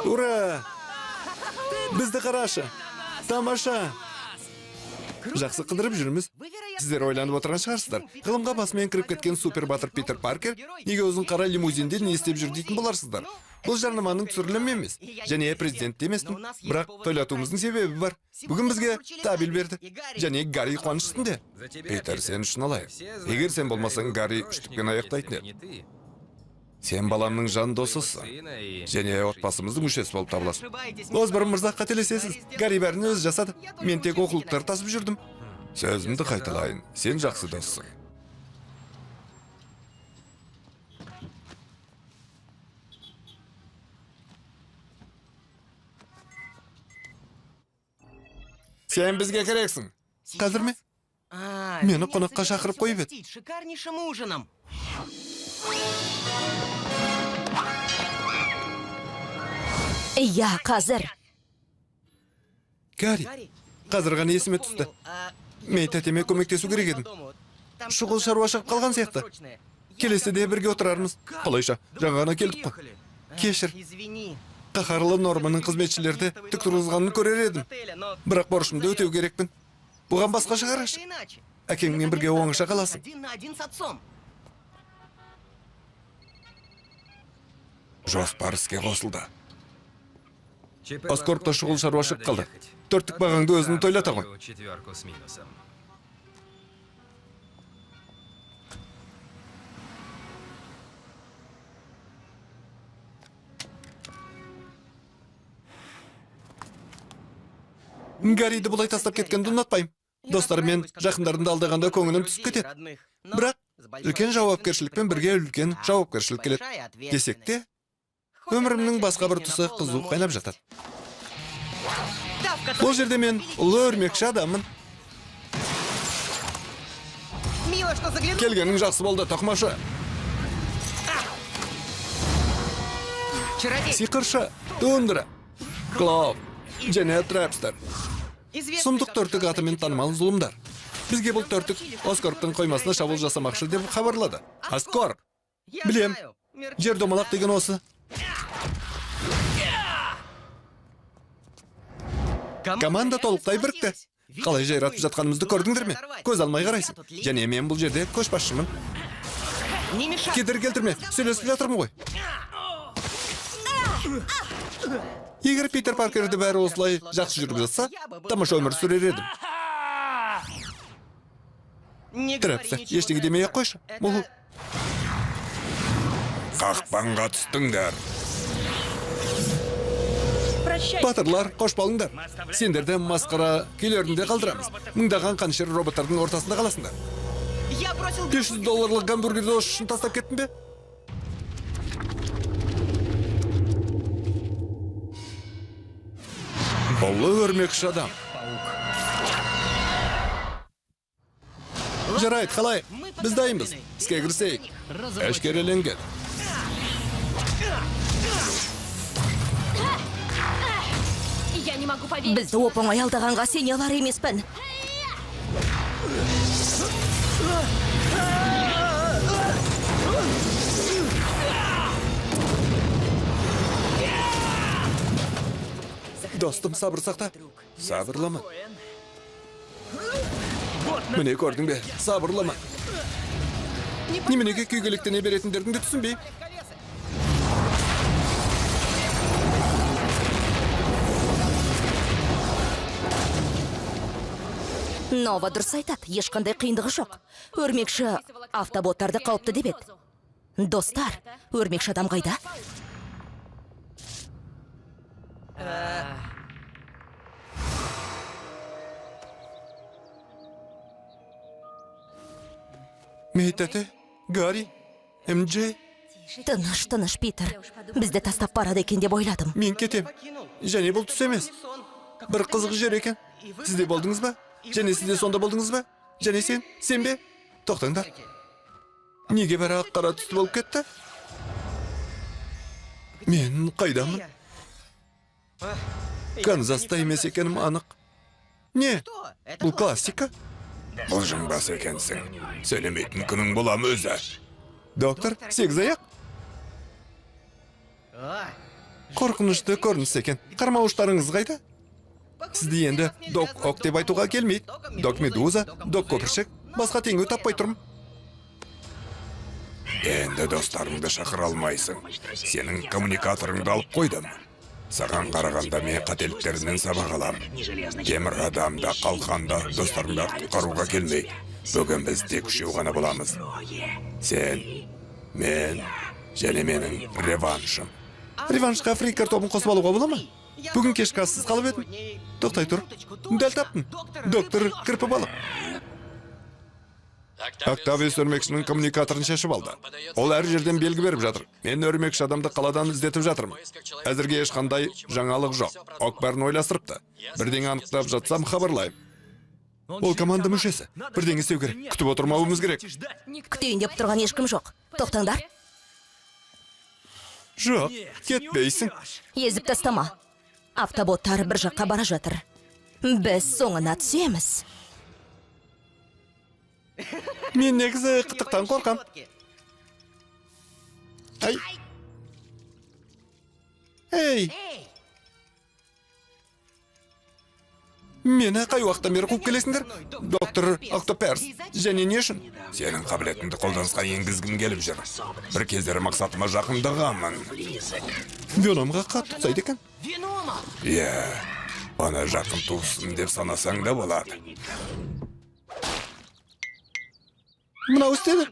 Ура! Бізді қарашы. Тамаша. Жақсы қыдырып жүрміз. Сіздер ойланып отырған шығарсыздар. Ғылымға басымен кіріп кеткен супер батыр Питер Паркер неге өзін қара лимузинде не істеп жүр дейтін боларсыздар. Бұл жарнаманың түсірілімі емес, және президент те емеспін. Бірақ тойлатуымыздың себебі бар. Бүгін бізге табель берді. Және Гарри қуаныш үстінде. Питер, сен үшін алайық. Егер сен болмасаң, Гарри үштікпен аяқтайтын еді. Сен баламның жан досысың. Және отбасымыздың мүшесі болып табыласың. Осборн мырза, қателесесіз. Гарри бәрін өзі жасады. Мен тек оқулықтар тасып жүрдім. Сөзімді қайталайын. Сен жақсы доссың. Сен бізге керексің. Қазір ме? Мені қонаққа шақырып қойып еді. Иә, қазір. Гарри, қазір ғана есіме түсті. Мен тәтеме көмектесу керек едім. Шұғыл шаруа шығып қалған сияқты. Келесіде бірге отырармыз. Қалайша, жаңа ғана келдік қой. Кешір. Қаһарлы Норманның қызметшілерді тік тұрғызғанын көрер едім. Бірақ борышымды өтеу керекпін. Бұған басқа шығарашы. Әкеңмен бірге оңаша қаласың. Жоспар іске қосылды. Оскорпта шұғыл шаруа шығып қалды. Төрттік бағаңды өзің тойлата ғой. Гарриді бұлай тастап кеткенді ұнатпаймын. Достарым мен жақындарымды алдағанда көңілім түсіп кетеді. Бірақ үлкен жауапкершілікпен бірге үлкен жауапкершілік келеді. Десек те, өмірімнің басқа бір тұсы қызу қайнап жатады. Бұл жерде мен ұлы өрмекші адаммын. Келгенің жақсы болды, тоқымашы. Сиқыршы, Тундра, Клоу және Трэпстер. Сұмдық төрттік атымен танымал зұлымдар. Бізге бұл төрттік Оскорптың қоймасына шабуыл жасамақшы деп хабарлады. Оскорп! Білем, жер домалақ деген осы. Команда толықтай бірікті. Қалай жайратып жатқанымызды көрдіңдер ме? Көз алмай қарайсың. Және мен бұл жерде көшбасшымын. Кедергі келтірме, сөйлесіп жатырмын ғой. Егер Питер Паркерді бәрі осылай жақсы жүріп жатса, тамаша өмір сүрер едім. Трэпстер, ештеңе демей-ақ қойшы. Бұл қақпанға түстіңдер. Батырлар, қош болыңдар. Сендерді масқара күйлерінде қалдырамыз. Мыңдаған қанішер роботтардың ортасында қаласыңдар. 500 долларлық гамбургерді осы үшін тастап кеттім бе? Ұлы өрмекші адам. Жарайды, қалай? Біз дайынбыз. Іске кірісейік. Әшкереленген. Бізді оп-оңай алдағанға сене алар емеспін. Достым, сабыр сақта. Сабырлама. Міне көрдің бе? Сабырлама. Неменеге күйгелектене беретіндеріңді түсінбеймін. Нова дұрыс айтады, ешқандай қиындығы жоқ. Өрмекші автоботтарды қауіпті деп еді. Достар, өрмекші адам қайда? Мей тәте, Гарри, МД. Тыныш, тыныш, Питер. Бізді тастап барады екен деп ойладым. Мен кетем. Және бұл түс емес. Бір қызық жер екен. Сіз де болдыңыз ба? Және сіз де сонда болдыңыз ба? Және сен, сен бе? Тоқтаңдар. Неге бәрі ақ қара түсті болып кетті? Мен қайдамын? Канзаста емес екенім анық. Не? Бұл классика? Мылжыңбас екенсің. Сөйлемейтін күнің болам өзі. Доктор, сегіз аяқ? Қорқынышты көрініс екен. Қармауыштарыңыз қайда? Сізді енді Док Ок деп айтуға келмейді. Док Медуза, Док Көпіршік, басқа теңеу таппай тұрмын. Енді достарыңды шақыра алмайсың. Сенің коммуникаторыңды алып қойдым. Саған қарағанда мен қателіктерімнен сабақ алам. Темір адам да, қалқан да достарыңды құтқаруға келмейді. Бүгін біз тек үшеу ғана боламыз. Сен, мен және менің реваншым. Реваншқа фрикер тобын қосып алуға бола ма? Бүгін кешкі ассыз қалып едім. Тоқтай тұр. Дәл таптым. Доктор Кірпі балық. Октавиус өрмекшінің коммуникаторын шешіп алды. Ол әр жерден белгі беріп жатыр. Мен өрмекші адамды қаладан іздетіп жатырмын. Әзірге ешқандай жаңалық жоқ. Ок бәрін ойластырыпты. Бірдеңе анықтап жатсам хабарлаймын. Ол команда мүшесі. Бірдеңе істеу керек. Күтіп отырмауымыз керек. Күтейін деп тұрған ешкім жоқ. Тоқтаңдар. Жоқ, кетпейсің. Езіп тастама. Автоботтар бір жаққа бара жатыр. Біз соңына түсеміз. Мен негізі қытықтан қорқам. Ай. Ей. Мені қай уақыттан бері қуып келесіңдер? Доктор Октоперс. Және не үшін? Сенің қабілетіңді қолданысқа енгізгім келіп жүр. Бір кездері мақсатыма жақындағанмын. Веномға қатты ұқсайды екен. Иә, оны жақын туысым деп санасаң да болады. Мынау істеді.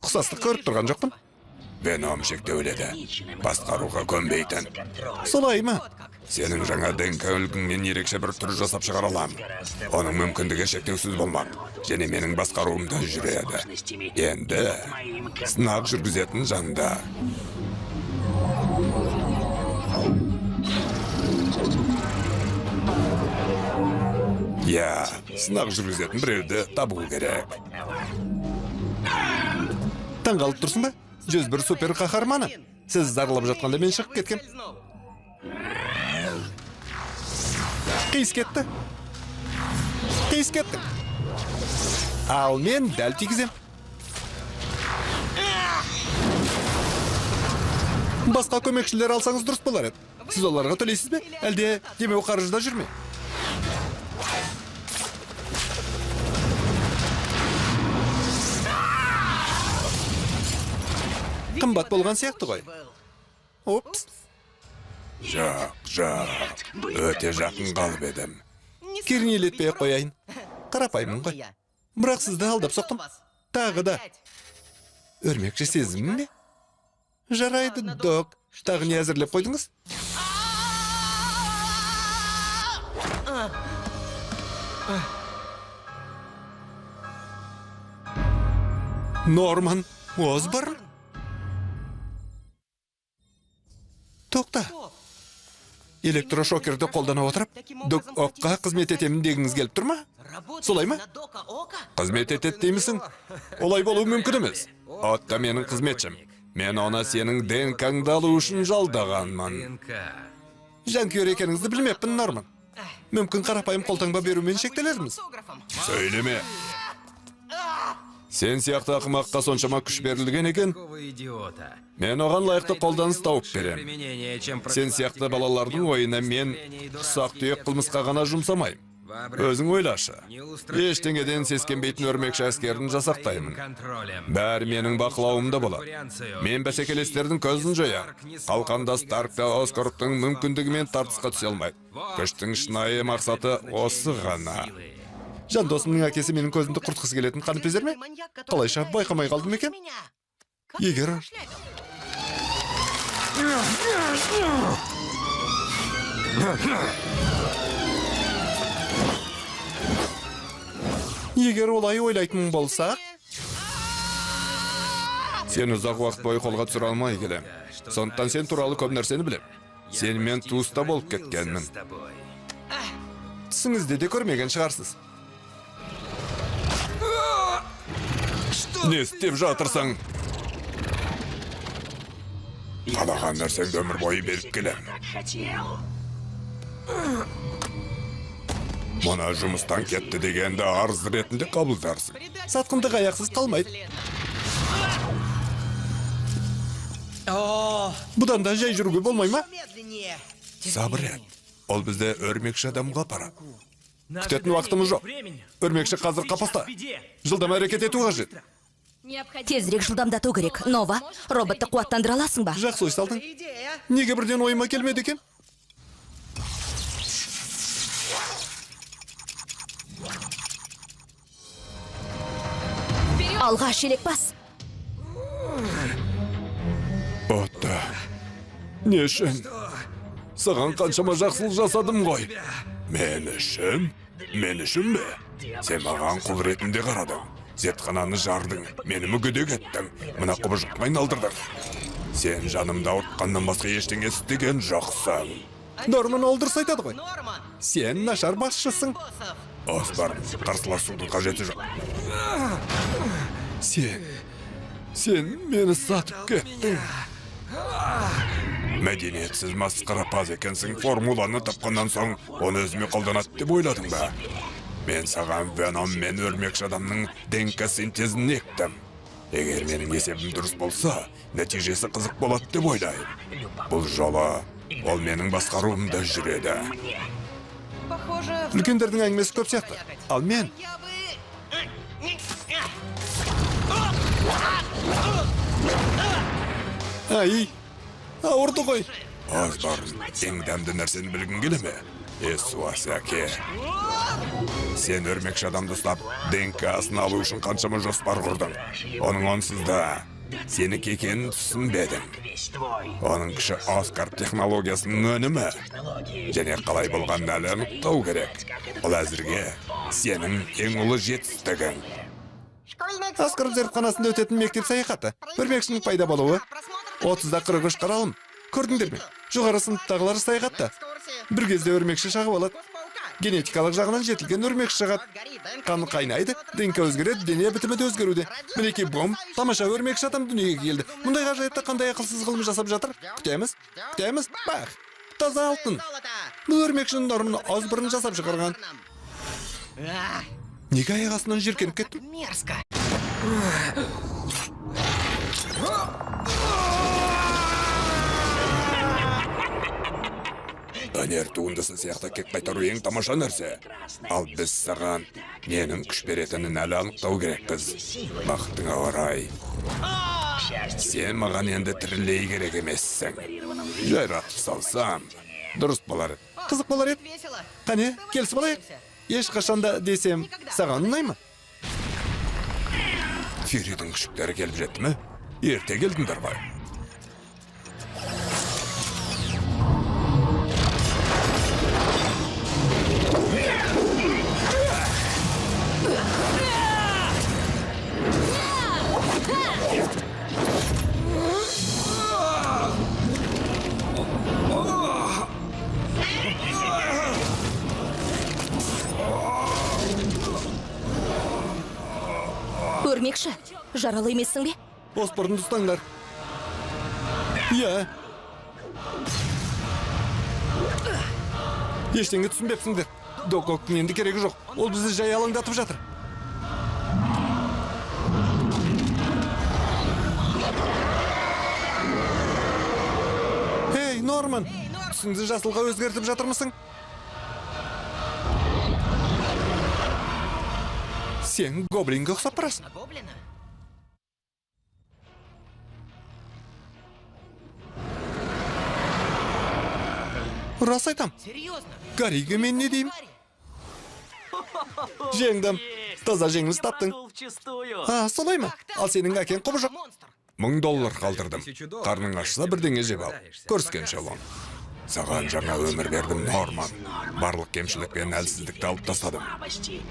Ұқсастық көріп тұрған жоқпын. Веном шектеулі еді. Басқаруға көнбейтін. Солай ма? Сенің жаңа ДНК үлгіңнен ерекше бір түр жасап шығара аламын. Оның мүмкіндігі шектеусіз болмақ. Және менің басқаруымда жүреді. Енді сынақ жүргізетін жанда. Иә, сынақ жүргізетін біреуді табу керек. Таңғалып тұрсың ба? 101 супер қаһарманы. Сіз зарлап жатқанда мен шығып кеткем. Қиыс кетті. Қиыс кеттің. Ал мен дәл тигізем. Басқа көмекшілер алсаңыз дұрыс болар еді. Сіз оларға төлейсіз бе? Әлде демеу қаржыда жүр ме? Қымбат болған сияқты ғой. Опс. Жоқ, жоқ. Өте жақын қалып едім. Кернейлетпей қояйын. Қарапайыммын ғой. Бірақ сізді алдап соқтым. Тағы да. Өрмекші сезімім бе? Жарайды, док. Тағы не әзірлеп қойдыңыз? Норман Осборн? Тоқта. Электрошокерді қолдана отырып, Док Окқа қызмет етемін дегіңіз келіп тұр ма? Солай ма? Қызмет етеді деймісің? Олай болуы мүмкін емес. Отта менің қызметшім. Мен оны сенің ДНК-ңды алу үшін жалдағанмын. Жанкүйер екеніңізді білмеппін, Норман. Мүмкін қарапайым қолтаңба берумен шектелерміз. Сөйлеме. Сен сияқты ақымаққа соншама күш берілген екен. Мен оған лайықты қолданыс тауып берем. Сен сияқты балалардың ойына мен ұсақ-түйек қылмысқа ғана жұмсамаймын. Өзің ойлашы. Ештеңеден сескенбейтін өрмекші әскерін жасақтаймын. Бәрі менің бақылауымда болады. Мен бәсекелестердің көзін жоямын. Қалқанда Старк та Оскорптың мүмкіндігімен тартысқа түсе алмайды. Күштің шынайы мақсаты осы ғана. Жан досымның әкесі менің көзімді құртқысы келетін қаныпезер ме? Қалайша байқамай қалдым екен? Егер... Егер олай ойлайтын болсақ... Сен ұзақ уақыт бойы қолға түсіре алмай келем. Сондықтан сен туралы көп нәрсені білем. Сенімен туыста болып кеткенмін. Түсіңізде де көрмеген шығарсыз. Не істеп жатырсың? Қалаған нәрсеңді өмір бойы беріп келем. Мына жұмыстан кетті дегенді арыз ретінде қабылдарсың. Сатқындық аяқсыз қалмайды. Бұдан да жай жүруге болмай ма? Сабыр ет. Ол бізді өрмекші адамға апарады. Күтетін уақытымыз жоқ. Өрмекші қазір қапаста. Жылдам әрекет ету қажет. Тезірек жылдамдату керек. Нова, роботты қуаттандыра аласың ба? Жақсы ой салдың. Неге бірден ойыма келмеді екен? Алға, шелек бас. Отто, не үшін? Саған қаншама жақсылық жасадым ғой. Мен үшін? Мен үшін бе? Сен маған құл ретінде қарадың. Зертхананы жардың, мені мүгедек еттің, мына құбыжыққа айналдырдың. Сен жанымды ауыртқаннан басқа ештеңе істеген жоқсың. Норман ол дұрыс айтады ғой. Сен нашар басшысың. Осборн, қарсыласудың қажеті жоқ. Сен мені сатып кеттің. Мәдениетсіз масқарапаз екенсің. Формуланы тапқаннан соң оны өзіме қолданады деп ойладың ба? Мен саған Веном мен өрмекші адамның ДНК синтезін ектім. Егер менің есебім дұрыс болса, нәтижесі қызық болады деп ойлаймын. Бұл жолы ол менің басқаруымда жүреді. Үлкендердің әңгімесі көп сияқты. Ал мен... Ай, ауырды ғой. Осборн, ең дәмді нәрсені білгің келе ме? Есуас әке. Сен өрмекші адамды ұстап, ДНК-сын алу үшін қаншама жоспар құрдың. Оның онсыз да сенікі екенін түсінбедің. Оның күші Оскар технологиясының өнімі. Және қалай болғанын әлі анықтау керек. Ол әзірге сенің ең ұлы жетістігің. Оскар зертханасында өтетін мектеп саяхаты. Өрмекшінің пайда болуы. 30-да 43 қаралым. Көрдіңдер ме? Жоғары сыныптағылар саяхатта. Бір кезде өрмекші шағып алады. Генетикалық жағынан жетілген өрмекші шығады. Қан қайнайды, ДНК өзгереді, дене бітімі де өзгеруде. Мінекей бом, тамаша өрмекші адам дүниеге келді. Мұндай ғажайыпты қандай ақылсыз ғылым жасап жатыр? Күтеміз, күтеміз, бақ. Таза алтын. Бұл өрмекшінің Норман Осборн жасап шығарған. Неге аяқ астынан жиіркеніп кеттім? Өнер туындысы сияқты кек қайтару ең тамаша нәрсе. Ал біз саған ненің күш беретінін әлі анықтау керекпіз. Бақытыңа орай. Сен маған енді тірілей керек емессің. Жайратып салсам, дұрыс болар еді. Қызық болар еді. Қане, келісіп алайық. Ешқашанда десем, саған ұнай ма? Фьюридің күшіктері келіп жетті ме? Ерте келдіңдер ғой. Өрмекші, жаралы емессің бе? Осборнды ұстаңдар. Иә. Ештеңе түсінбепсіңдер. Док Октың енді керегі жоқ. Ол бізді жай алаңдатып жатыр. Ей, Норман, түсіңді жасылға өзгертіп жатырмысың? Сен гоблинге ұқсап барасың. Рас айтам. Гарриге мен не деймін? Жеңдім. Таза жеңіліс таптың. А, солай ма? Ал сенің әкең құбыжық. $1000 қалдырдым. Қарның ашса бірдеңе жеп ал. Көріскенше, Лон. Саған жаңа өмір бердім, Норман. Барлық кемшілік пен әлсіздікті алып тастадым.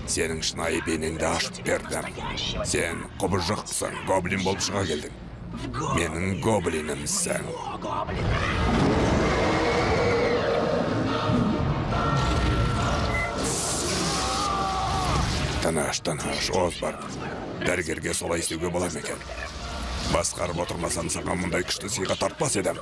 Сенің шынайы бейнеңді ашып бердім. Сен құбыжықсың, гоблин болып шыға келдің. Менің гоблинімсің. Тыныш, тыныш, Осборн. Дәрігерге солай істеуге бола ма екен? Басқарып отырмасам, саған мұндай күшті сыйға тартпас едім.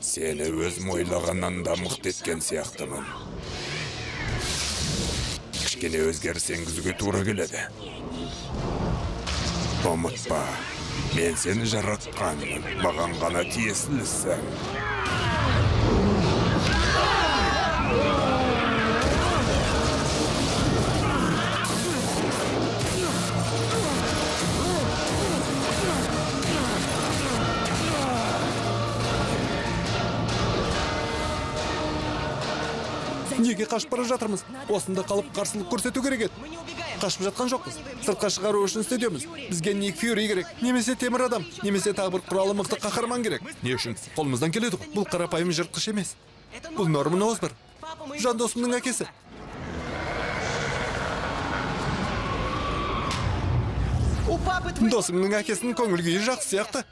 Сені өзім ойлағаннан да мықты еткен сияқтымын. Кішкене өзгеріс енгізуге тура келеді. Ұмытпа, мен сені жаратқанмын, маған ғана тиесілісің. Неге қашып бара жатырмыз? Осында қалып қарсылық көрсету керек еді. Қашып жатқан жоқпыз. Сыртқа шығару үшін істетеміз. Бізге Ник Фьюри керек, немесе темір адам, немесе тағы бір құралы мықты қаһарман керек. Не үшін? Қолымыздан келеді ғой. Бұл қарапайым жыртқыш емес. Бұл Норман Осборн. Жан досымның әкесі. Досыңның әкесінің көңіл күйі жақсы сияқты.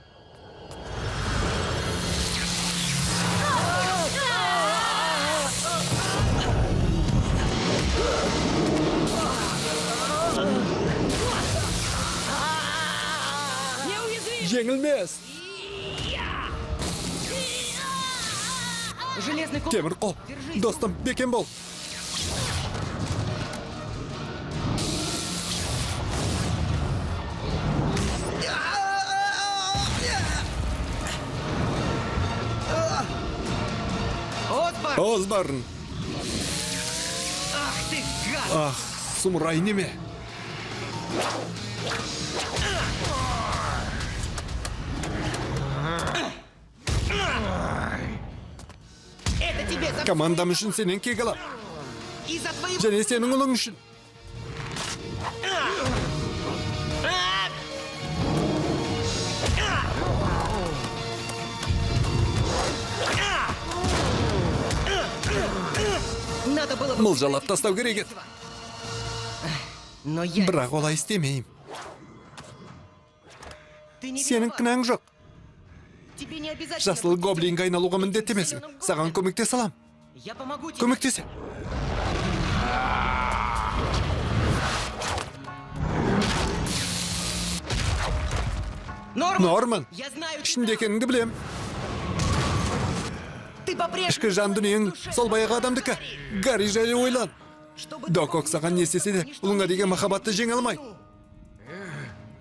Жеңілмес. Темір қол. Достым, бекем бол. Осборн. Ах, сұмырай неме. Командам үшін сенен кек алам. Және сенің ұлың үшін. Мылжалап тастау керек еді. Бірақ олай істемеймін. Сенің кінәң жоқ. Жасыл гоблинге айналуға міндетті емессің. Саған көмектесе алам. Көмектесе. Норман, ішінде екеніңді білем. Ішкі жан дүниең сол баяғы адамдікі. Гарри жайлы ойлан. Док Ок саған не істесе де, ұлыңа деген махаббатты жеңе алмайды.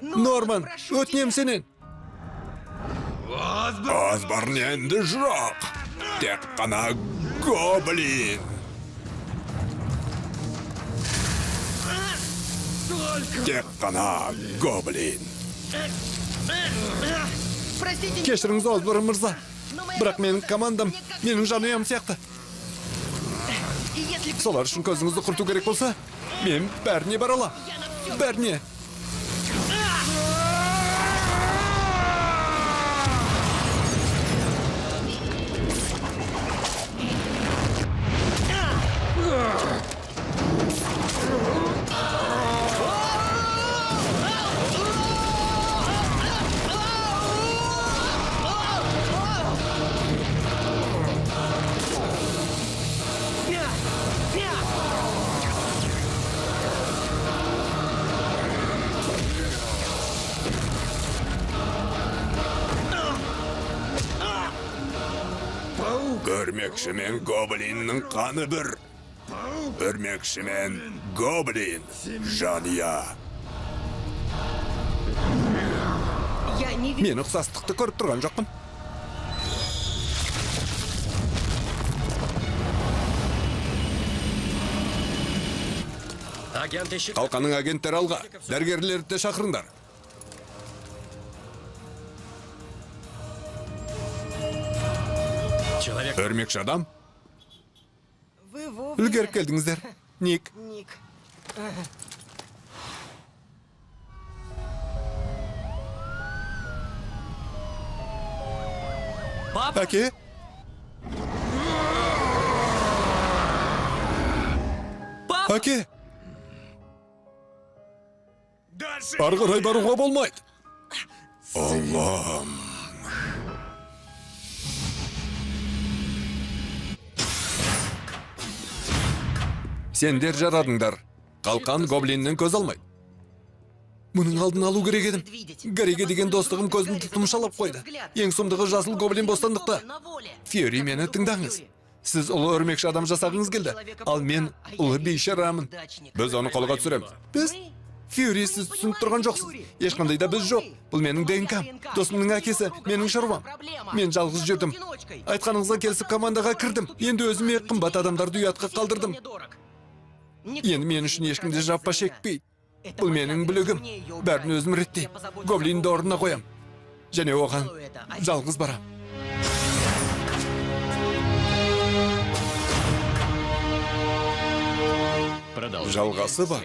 Норман, өтінем сенен. Осборн енді жоқ. Тек қана гоблин. Тек қана гоблин. Кешіріңіз, Осборн мырза. Бірақ менің командам, менің жанұям сияқты. Солар үшін көзіңізді құрту керек болса, мен бәріне бара алам. Бәріне. Өрмекші мен гоблиннің қаны бір. Өрмекші мен гоблин жанұя. Мен ұқсастықты көріп тұрған жоқпын. Қалқанның агенттері алға, дәрігерлерді де шақырыңдар. Өрмекші адам. Үлгеріп келдіңіздер. Ник. Әке? Әке? Ары қарай баруға болмайды. Аллам. Сендер жарадыңдар. Қалқан гоблиннен көз алмайды. Мұның алдын алу керек едім. Гарриге деген достығым көзімді тұмшалап қойды. Ең сұмдығы жасыл гоблин бостандықта. Фьюри, мені тыңдаңыз. Сіз ұлы өрмекші адам жасағыңыз келді, ал мен ұлы бейшарамын. Біз оны қолға түсіреміз. Біз? Фьюри, сіз түсініп тұрған жоқсыз. Ешқандай да біз жоқ. Бұл менің ДНК-м, досымның әкесі, менің шаруам. Мен жалғыз жүрдім. Айтқаныңызға келісіп командаға кірдім. Енді өзіме қымбат адамдарды ұятқа қалдырдым. Енді мен үшін ешкім де жапа шекпейді. Бұл менің бүлігім. Бәрін өзім реттеймін. Гоблинді орнына қоям. Және оған жалғыз барам. Жалғасы бар.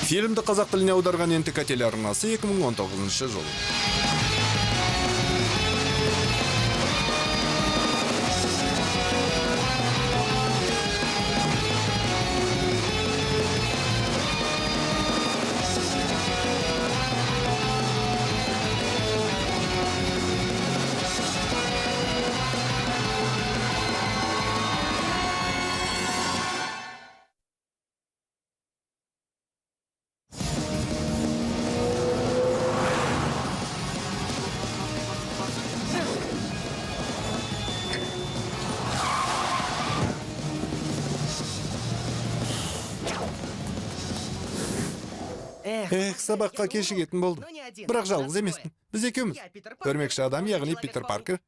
Фильмді қазақ тіліне аударған НТК телеарнасы 2019 жылы. Эх, сабаққа кешігетін болдым. Бірақ жалғыз емеспін. Біз екеуміз. Өрмекші адам, яғни Питер Паркер.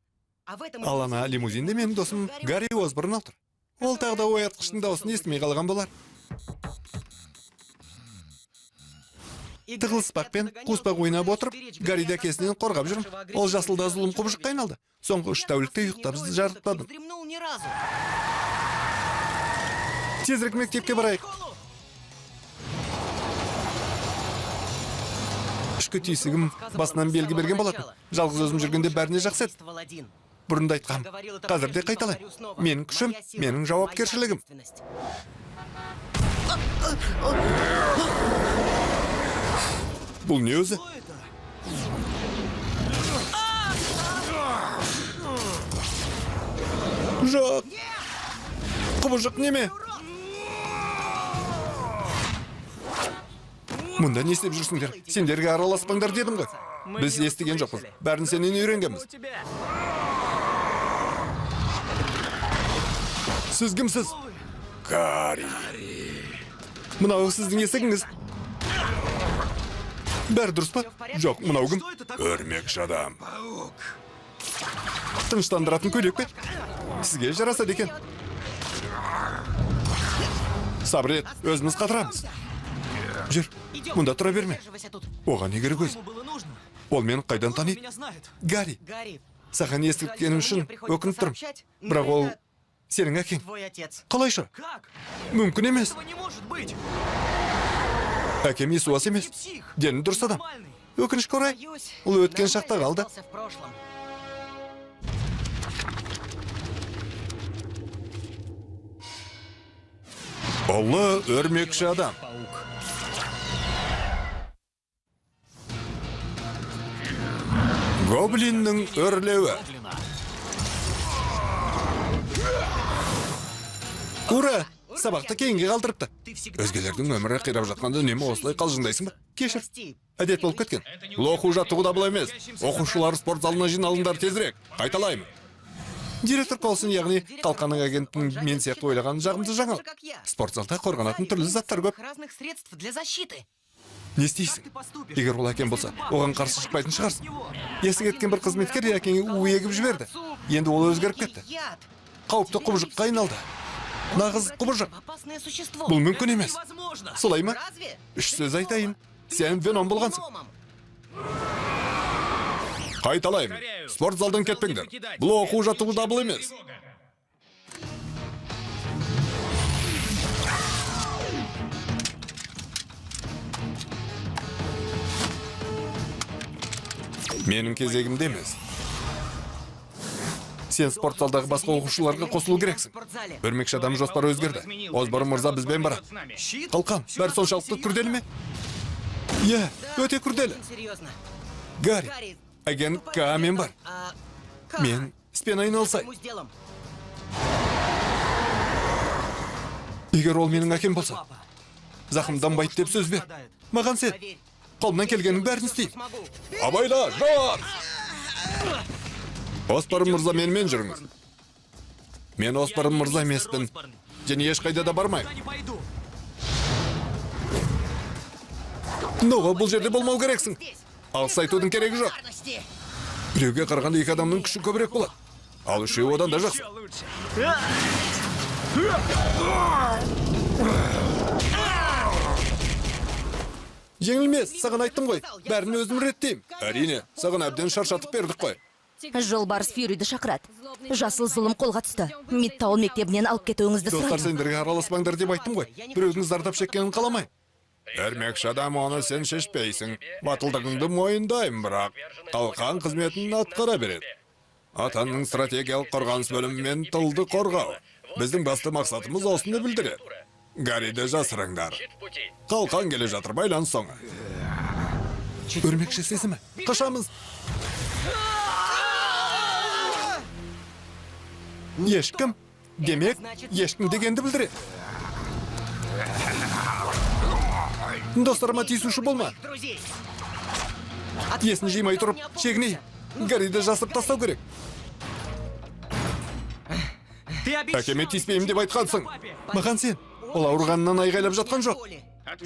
Ал ана лимузинде менің досым Гарри Осборн отыр. Ол тағы да оятқыштың дауысын естімей қалған болар. Тығылыспақ пен қуыспақ ойнап отырып, Гарриді әкесінен қорғап жүрмін. Ол жасылда зұлым құбыжыққа айналды. Соңғы 3 тәулікте ұйықтап жарытпадым. Тезірек мектепке барайық. Ішкі түйсігім басынан белгі берген болатын. Жалғыз өзім жүргенде бәріне жақсы еді. Бұрын да айтқам, қазір де қайталаймын. Менің күшім, менің жауапкершілігім. Бұл не өзі? Жоқ! Құбыжық неме? Мұнда не істеп жүрсіңдер? Сендерге араласпаңдар дедім ғой. Біз естіген жоқпыз. Бәрін сенен үйренгенбіз. Сіз кімсіз? Гарри. Мынау сіздің есігіңіз. Бәрі дұрыс па? Жоқ, мынау кім? Өрмекші адам. Тыныштандыратын көйлек пе? Сізге жарасады екен. Сабыр ет, өзіміз қатырамыз. Жүр, мұнда тұра берме. Оған не керек өзі? Ол мені қайдан таниды? Гарри, саған ескерткенім үшін өкініп тұрмын. Бірақ ол сенің әкең. Қалайша? Мүмкін емес. Әкем есуас емес. Дені дұрыс адам. Өкінішке орай, ол өткен шақта қалды. Ұлы өрмекші адам. Гоблиннің өрлеуі. Ура! Сабақты кейінге қалдырыпты. Өзгелердің өмірі қирап жатқанда үнемі осылай қалжыңдайсың ба? Кешір. Әдет болып кеткен. Бұл оқу жаттығу да бұл емес. Оқушылар спорт залына жиналыңдар тезірек. Қайталаймын. Директор Колсон, яғни қалқанның агентінің мен сияқты ойлаған жағымды жаңалық. Спорт залда қорғанатын түрлі заттар көп. Не істейсің? Егер ол әкем болса, оған қарсы шықпайтын шығарсың. Есі кеткен бір қызметкер әкеңе у егіп жіберді. Енді ол өзгеріп кетті. Қауіпті құбыжыққа айналды. Нағыз құбыжық. Бұл мүмкін емес. Солай ма? Үш сөз айтайын. Сен Веном болғансың. Қайталаймын. Спорт залдан кетпеңдер. Бұл оқу жаттығу дабыл емес. Менің кезегімде емес. Сен спорт залдағы басқа оқушыларға қосылу керексің. Өрмекші адам жоспары өзгерді. Осборн мырза бізбен барады. Қалқан, бәрі соншалықты күрделі ме? Иә, өте күрделі. Гарри, агент К мен бар. Мен іспен айналысайын. Егер ол менің әкем болса, Зақымданбайды деп сөз бер. Маған сен. Қолымнан келгеннің бәрін істеймін. Абайла, жан! Осборн мырза, менімен жүріңіз. Мен Осборн мырза емеспін. Және ешқайда да бармаймын. Нова, бұл жерде болмау керексің. Алғыс айтудың керегі жоқ. Біреуге қарағанда екі адамның күші көбірек болады. Ал үшеуі одан да жақсы. Жеңілмес, саған айттым ғой. Бәрін өзім реттеймін. Әрине, саған әбден шаршатып бердік қой. Жолбарыс Фьюриді шақырады. Жасыл зұлым қолға түсті. Мидтаун мектебінен алып кетуіңізді сұраймын. Достар, сендерге араласпаңдар деп айттым ғой. Біреудің зардап шеккенін қаламаймын. Өрмекші адам, оны сен шешпейсің. Батылдығыңды мойындаймын, бірақ қалқан қызметін атқара береді. Атанның стратегиялық қорғаныс бөлімімен тылды қорғау. Біздің басты мақсатымыз осыны білдіреді. Гарриді жасырыңдар. Қалқан келе жатыр, байланыс соңы. Өрмекші сезімі. Қашамыз. Ешкім, демек, ешкім дегенді білдіреді. Достарыма тиісуші болма. Есін жимай тұрып, шегіней. Гарриді жасырып тастау керек. Әкеме тиіспеймін деп айтқансың. Маған сен. Ол ауырғанынан айғайлап жатқан жоқ.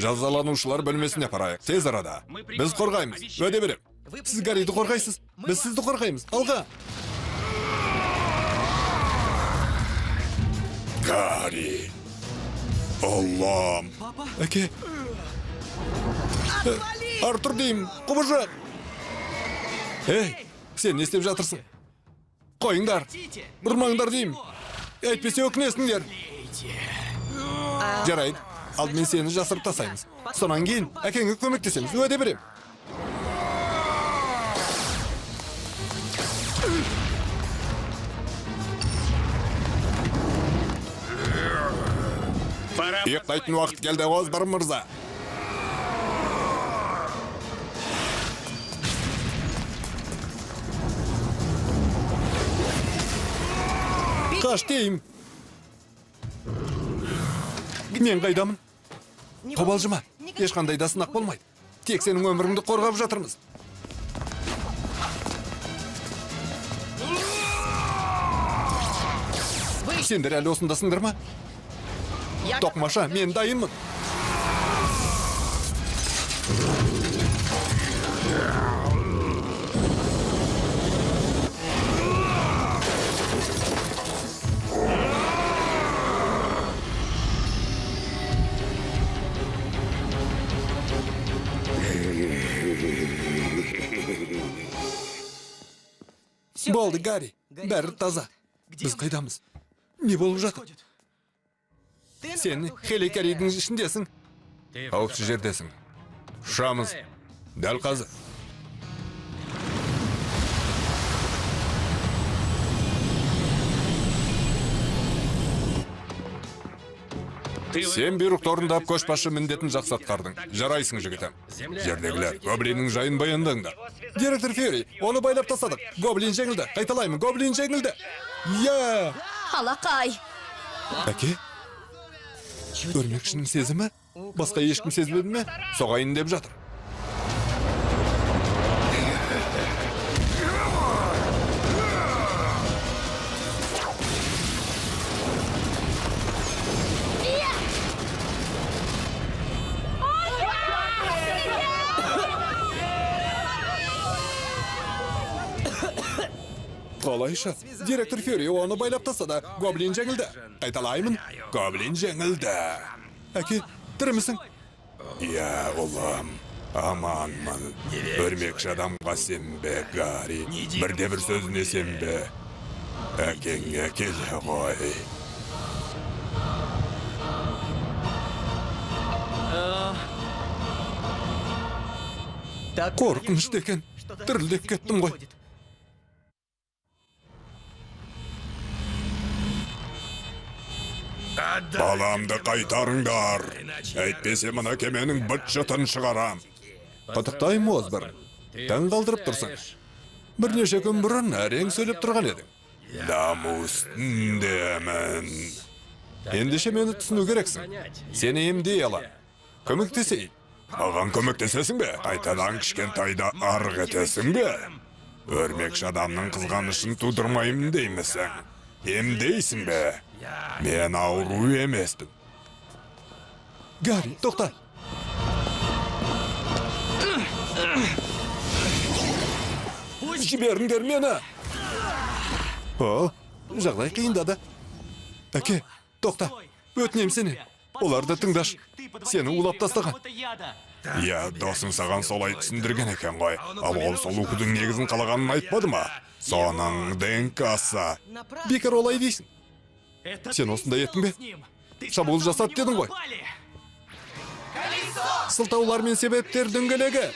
Жазаланушылар бөлмесіне апарайық. Тез арада. Біз қорғаймыз. Уәде берем. Сіз Гарриді қорғайсыз. Біз сізді қорғаймыз. Алға. Гарри. Аллам. Әке. Артур деймін. Құбыжық. Ей, сен не істеп жатырсың? Қойыңдар. Бұрмаңдар деймін. Әйтпесе өкінесіңдер. Жарайды. Алдымен сені жасырып тастаймыз. Сонан кейін әкеңе көмектесеміз. Уәде берем. Ұйықтайтын уақыт келді, Осборн мырза. Қаш деймін. Мен қайдамын? Қобалжыма, ешқандай да сынақ болмайды. Тек сенің өміріңді қорғап жатырмыз. Сендер әлі осындасыңдар ма? Тоқмаша, мен дайынмын. Болды, Гарри. Бәрі таза. Біз қайдамыз? Не болып жатыр? Сен Хеликаридің ішіндесің. Қауіпсіз жердесің. Ұшамыз. Дәл қазір. Сен бұйрықты орындап көшбасшы міндетін жақсы атқардың. Жарайсың, жігітім. Жердегілер, гоблиннің жайын баяндаңдар. Директор Фьюри, оны байлап тастадық. Гоблин жеңілді. Қайталаймын, гоблин жеңілді. Я! Алақай! Әке? Өрмекшінің сезімі? Басқа ешкім сезбеді ме? Соғайын деп жатыр. Қалайша? Директор Фьюри оны байлап тастады. Гоблин жеңілді. Қайталаймын. Гоблин жеңілді. Әке, тірімісің? Иә, ұлым. Аманмын. Өрмекші адамға сенбе, Гарри. Бірде-бір сөзіне сенбе. Әкеңе келе ғой. Қорқынышты екен. Дірілдеп кеттім ғой. Баламды қайтарыңдар. Әйтпесе мына кеменің быт-шытын шығарам. Құттықтаймын, Осборн. Таң қалдырып тұрсың. Бірнеше күн бұрын әрең сөйлеп тұрған едің. Даму үстіндемін. Ендеше мені түсіну керексің. Сені емдей алам. Көмектесейін. Маған көмектесесің бе? Қайтадан кішкентайды арық етесің бе? Өрмекші адамның қызғанышын тудырмаймын деймісің? Емдейсің бе? Мен ауру емеспін. Гарри, тоқта. Жіберіңдер мені. О, жағдай қиындады. Әке, тоқта. Өтінем сені. Оларды тыңдаш. Сені улап тастаған. Иә, досың саған солай түсіндірген екен ғой. Ал ол сол оқудың негізін қалағанын айтпады ма? Соның ДНК-сы. Бекер олай дейсің. Сен осындай еттің бе? Шабуыл жасады дедің ғой. Сылтаулар мен себептер дөңгелегі.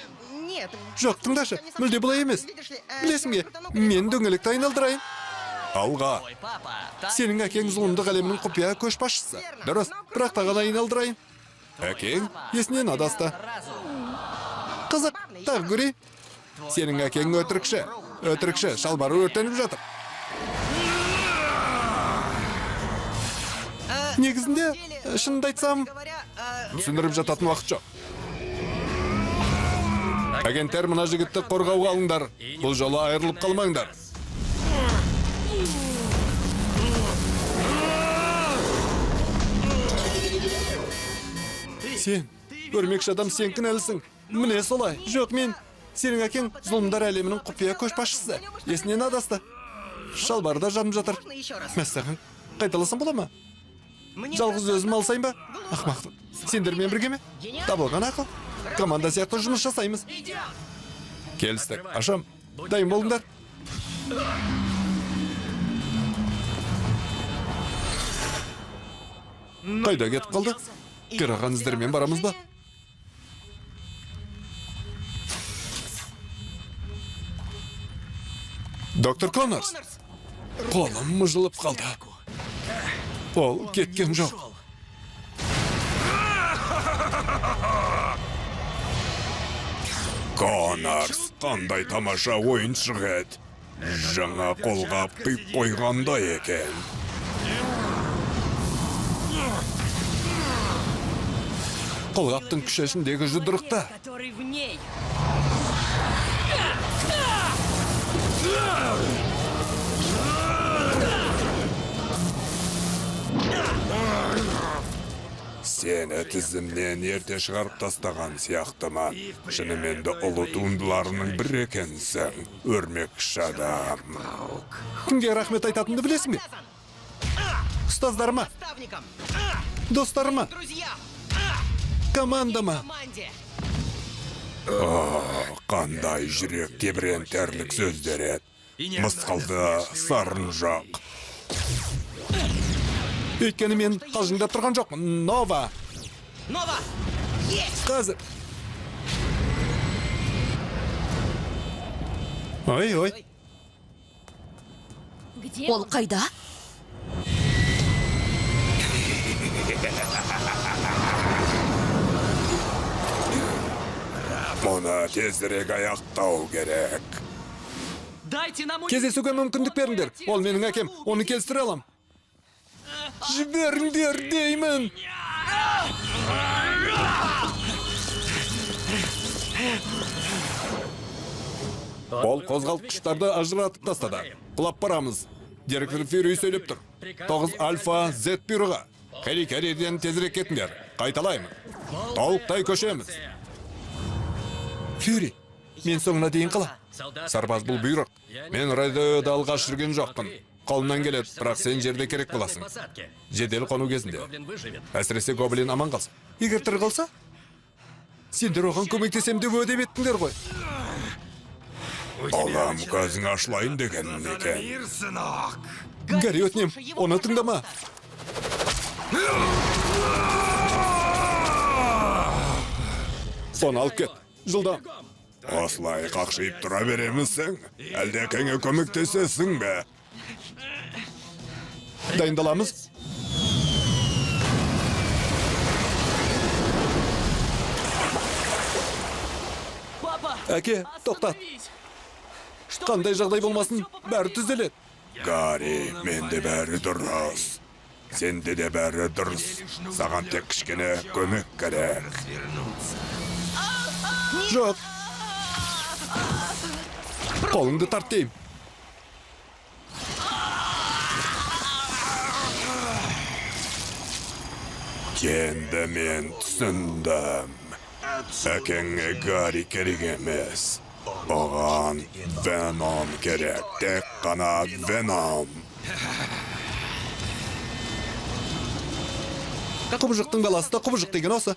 Жоқ, тыңдашы, мүлде бұлай емес. Білесің бе, мен дөңгелекті айналдырайын. Алға. Сенің әкең зұлымдық әлемінің құпия көшбасшысы. Дұрыс, бірақ тағы да айналдырайын. Әкең есінен адасты. Қызық, тағы көрейін. Сенің әкең өтірікші. Өтірікші, шалбары өртеніп жатыр. Негізінде, шынымды айтсам, түсіндіріп жататын уақыт жоқ. Агенттер, мына жігітті қорғауға алыңдар. Бұл жолы айырылып қалмаңдар. Сен, өрмекші адам, сен кінәлісің. Міне солай. Жоқ, мен, сенің әкең зұлымдар әлемінің құпия көшбасшысы. Есінен адасты. Шалбары да жанып жатыр. Мәссаған, қайталасам бола ма? Жалғыз өзім алсайын ба? Ақмақтық. Сендермен бірге ме? Табылған ақыл. Команда сияқты жұмыс жасаймыз. Келістік. Ашам, дайын болыңдар. Қайда кетіп қалды? Қираған іздермен барамыз ба? Доктор Коннорс. Қолым мұжылып қалды. Ол кеткен жоқ. Коннорс, қандай тамаша ойыншық еді. Жаңа қолғап қиып қойғандай екен. Қолғаптың күші ішіндегі жұдырықта. Сені тізімнен ерте шығарып тастаған сияқтымын. Шынымен де ұлы туындыларының бірі екенсің, өрмекші адам. Кімге рахмет айтатынымды білесің бе? Ұстаздарыма, достарыма, командама. Қандай жүрек тебірентерлік сөздер еді. Мысқылды сарын жоқ. Өйткені мен қалжыңдап тұрған жоқпын. Нова! Қазір! Ой, ой. Ол қайда? Мұны тезірек аяқтау керек. Кездесуге мүмкіндік беріңдер. Ол менің әкем, оны келістіре алам. Жіберіңдер деймін. Ол қозғалтқыштарды ажыратып тастады. Құлап барамыз. Директор Фьюри сөйлеп тұр. 9 Альфа Z бұйрығы. Хеликериден тезірек кетіңдер. Қайталаймын. Толықтай көшеміз. Фьюри, мен соңына дейін қала. Сарбаз, бұл бұйрық. Мен радиода алғаш жүрген жоқпын. Қолымнан келеді, бірақ сен жерде керек боласың. Жедел қону кезінде. Әсіресе гоблин аман қалса. Егер тірі қалса, сендер оған көмектесем деп уәде еттіңдер ғой. Балам, көзің ашылайын деген екен. Гарри, өтінем, оны тыңдама. Соны алып кет, жылдам. Осылай қақшиып тұра беремісің? Әлде әкеңе көмектесесің бе? Дайындаламыз. Әке, тоқтат. Қандай жағдай болмасын, бәрі түзеледі. Гарри, менде бәрі дұрыс. Сенде де бәрі дұрыс. Саған тек кішкене көмек керек. Жоқ. Қолыңды тарт деймін. Енді мен түсіндім. Әкеңе Гарри керек емес. Оған Веном керек. Тек қана Веном. Құбыжықтың баласы да құбыжық деген осы.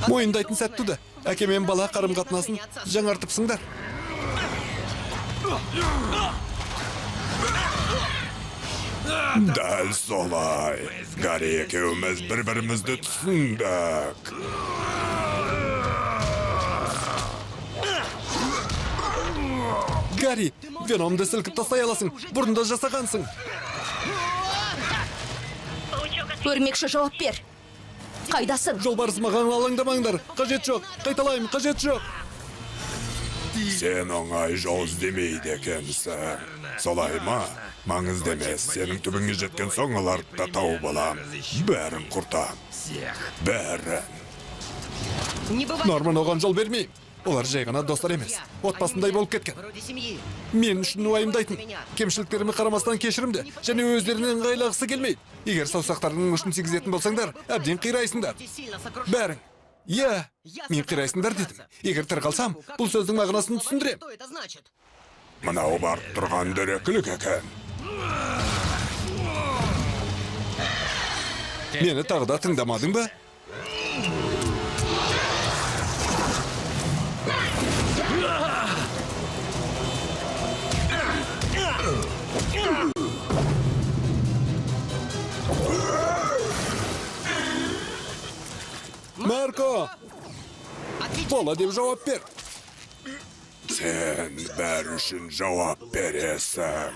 Мойындайтын сәт туды. Әке мен бала қарым-қатынасын жаңартыпсыңдар. Дәл солай. Гарри екеуміз бір-бірімізді түсіндік. Гарри, Веномды сілкіп тастай аласың. Бұрында жасағансың. Өрмекші, жауап бер. Қайдасың? Жолбарыс, маған алаңдамаңдар. Қажет жоқ. Қайталаймын, қажет жоқ. Сен оңай жол іздемейді екенсің. Солай ма? Маңызды емес. Сенің түбіңе жеткен соң оларды да тауып алам. Бәрін құртам. Бәрін. Норман, оған жол бермеймін. Олар жай ғана достар емес. Отбасындай болып кеткен. Мен үшін уайымдайтын. Кемшіліктеріме қарамастан кешірімді және өздеріне ыңғайлағысы келмейді. Егер саусақтарының ұшын тигізетін болсаңдар, әбден қирайсыңдар. Бәрің. Иә, мен қирайсыңдар дедім. Егер тірі қалсам, бұл сөздің мағынасын түсіндірем. Мынау барып тұрған дөрекілік екен. Мені тағы да тыңдамадың ба? Марко! Бола деп жауап бер. Сен бәрі үшін жауап бересің.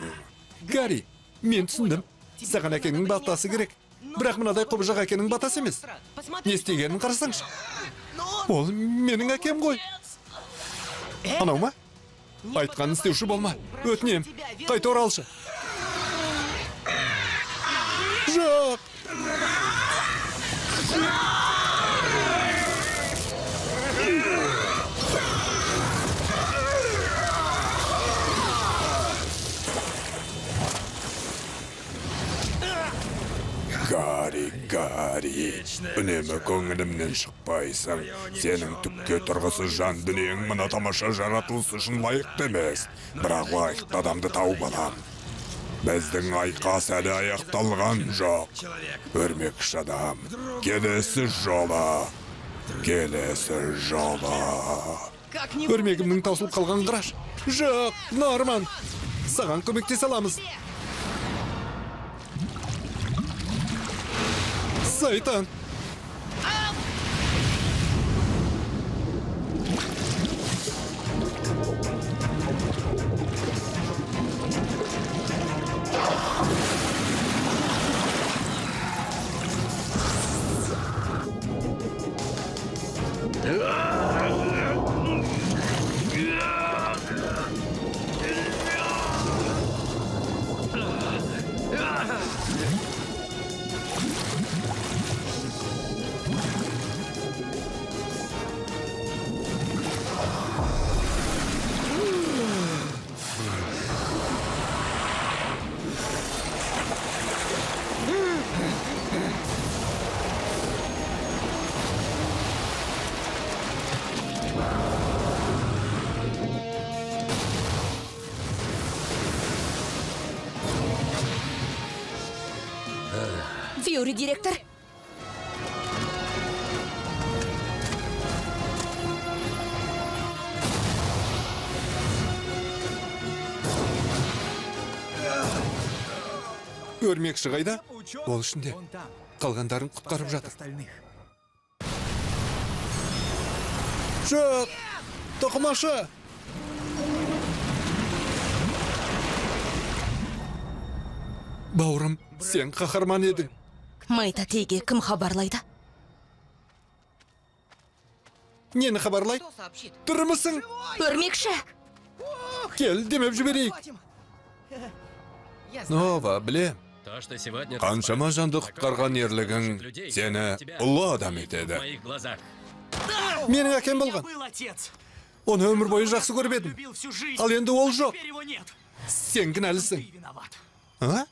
Гарри, мен түсіндім. Саған әкеңнің батасы керек. Бірақ мынадай құбыжық әкенің батасы емес. Не істегенін қарасаңшы. Ол менің әкем ғой. Анау ма? Айтқанын істеуші болма. Өтінем, қайта оралшы. Жоқ! Гарри, Гарри, үнемі көңілімнен шықпайсың. Сенің түкке тұрғысыз жан дүниең мына тамаша жаратылыс үшін лайықты емес. Бірақ лайықты адамды тауып алам. Біздің айқас әлі аяқталған жоқ. Өрмекші адам, келесі жолы, келесі жолы. Өрмегімнің таусылып қалған қараш. Жоқ, Норман, саған көмектесе аламыз. Сайтан! Фьюри, директор. Өрмекші қайда? Ол ішінде. Қалғандарын құтқарып жатыр. Жоқ! Тоқымашы! Бауырым, сен қаһарман едің. Мэй тәтейге кім хабарлайды? Нені хабарлайды? Тірімісің? Өрмекші! Кел, демеп жіберейік. Нова, білем. Қаншама жанды құтқарған ерлігің сені ұлы адам етеді. Менің әкем болған. Оны өмір бойы жақсы көріп едім. Ал енді ол жоқ. Сен кінәлісің. А?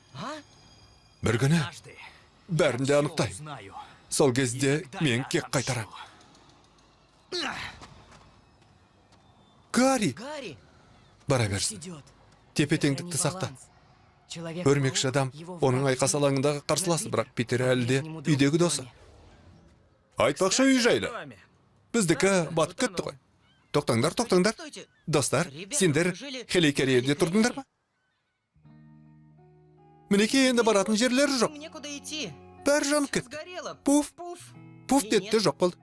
Бір күні бәрін де анықтаймын. Сол кезде мен кек қайтарам. Гарри! Бара берсін. Тепе-теңдікті сақта. Өрмекші адам оның айқас алаңындағы қарсыласы, бірақ Питер әлі де үйдегі досы. Айтпақшы, үй жайлы. Біздікі батып кетті ғой. Тоқтаңдар, тоқтаңдар. Достар, сендер Хеликерьерде тұрдыңдар ма? Мінекей, енді баратын жерлері жоқ. Бәрі жанып кетті. Пуф, пуф деді де жоқ болды.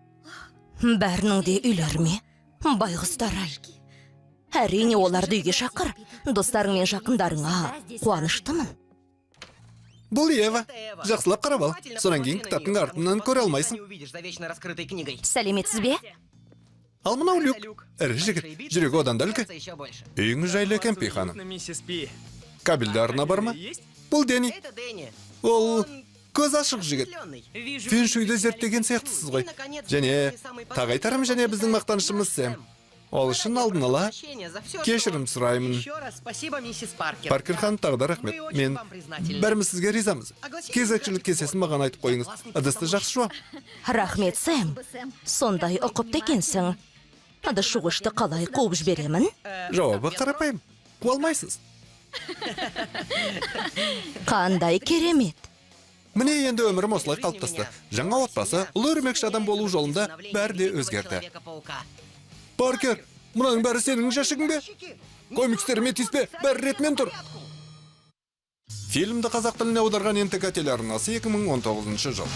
Бәрінің де үйлері ме? Байғұстар-ай. Әрине, оларды үйге шақыр. Достарың мен жақындарыңа қуаныштымын. Бұл Ева. Жақсылап қарап ал. Содан кейін кітаптың артынан көре алмайсың. Сәлеметсіз бе? Ал мынау Люк. Ірі жігіт. Жүрегі одан да үлкен. Үйіңіз жайлы екен, Пи ханым. Кабельді арна бар ма? Бұл Дэнни. Ол көз ашық жігіт. Фэншуйді зерттеген сияқтысыз ғой. Және тағы айтарым, және біздің мақтанышымыз Сэм. Ол үшін алдын ала кешірім сұраймын. Паркер ханым, тағы да рахмет. Мен бәріміз сізге ризамыз. Кезекшілік кестесін маған айтып қойыңыз. Ыдысты жақсы жуам. Рахмет, Сэм. Сондай ұқыпты екенсің. Ыдыс жуғышты қалай қуып жіберемін? Жауабы қарапайым. Қуа алмайсыз. Қандай керемет. Міне, енді өмірім осылай қалыптасты. Жаңа отбасы, ұлы өрмекші адам болу жолында бәрі де өзгерді. Паркер, мынаның бәрі сенің жәшігің бе? Комикстеріме тиіспе, бәрі ретімен тұр. Фильмді қазақ тіліне аударған НТК телеарнасы 2019 жыл.